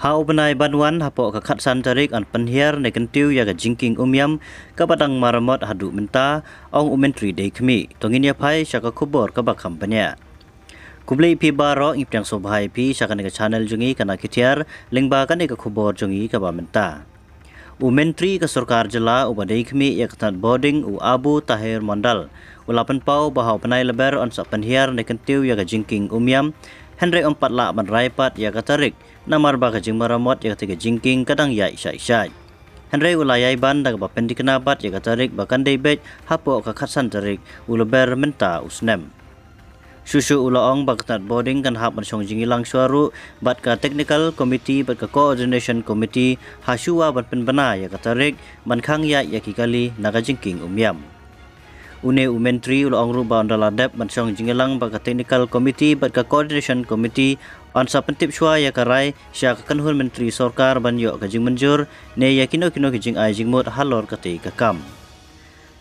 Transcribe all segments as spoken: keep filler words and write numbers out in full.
Ha u bnai ban wan hapoh ka khatsan tarik yn pynhiar ne kyntiew ïa ka jingkieng Umiam kaba dang maramot haduh mynta, ong u Myntri Deikhmih. To ngin ïa phai sha ka khubor kaba kham bniah. Khublei phi baroh, ngi pdiang sngewbha ïa phi sha kane ka channel jong ngi Kana Ki Thiar, lyngba kane ka khubor jong ngi kaba mynta. U Myntri ka Sorkar Jylla uba dei khmih ïa ka tnat bording, u Abu Taher Mondal, u la pynpaw ba ha u bnai Lber yn sa pynhiar ne kyntiew ïa ka jingkieng Umiam, hynrei ym pat lah ban rai pat ïa ka tarik namar ba ka jingmaramot ïa kata ka jingkieng ka dang ïaid shai shai. Hynrei u la ïai ban da kaba pynthikna pat ïa ka tarik ba kan dei beit hapoh ka khatsan tarik u Lber mynta u snem. Shuh shuh u la ong ba ka tnat bording kan hap ban shong jingïalang shuwa ruh bad ka technical committee bad ka coordination committee ha shuwa ban pynbna ïa ka tarik ban khang ïaid ïa ki kali na ka jingkieng Umiam. Une u Myntri u la ong ruh ba ynda la dep ban shong jingïalang bad ka technical committee bad ka coordination committee, yn sa pyntip shuwa ïa ka rai sha ka kynhun Myntri Sorkar ban ïoh ka jingmynjur ne ïa kino kino ki jingai jingmut halor kata ka kam.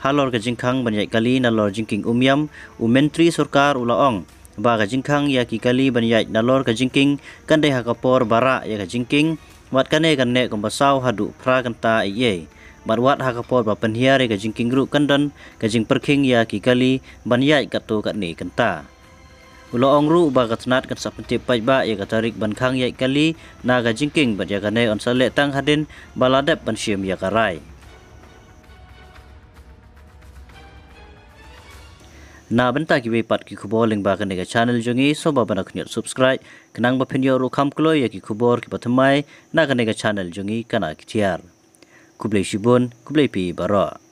Halor ka jingkhang ban ïaid kali nalor jingkieng Umiam, u Myntri Sorkar u la ong ba ka jingkhang ïa ki kali ban ïaid nalor ka jingkieng kan dei ha ka por ba rah ïa ka jingkieng, wat kane kan neh kumba saw haduh phra kynta ei ei. Bad wat ha ka por ba pynhiar ïa ka jingkieng ruh kan don ka jingpyrkhing ïa ki kali ban ïaid katto katne kynta. U la ong ruh ba ka tnat kan sa pyntip paidbah ïa ka tarik ban khang ïaid kali na ka jingkieng bad ïa kane yn sa leh tang hadien ba la dep ban shim ïa ka rai. Na bynta kiwei pat ki khubor lyngba kane ka channel jong ngi, sngewbha ban da khyndiat subscribe khnang ba phin ïoh ruh kham kloi ïa ki khubor kiba thymmai na kane ka channel jong ngi Kana Ki Thiar. Khublei shibun, khublei phi baroh.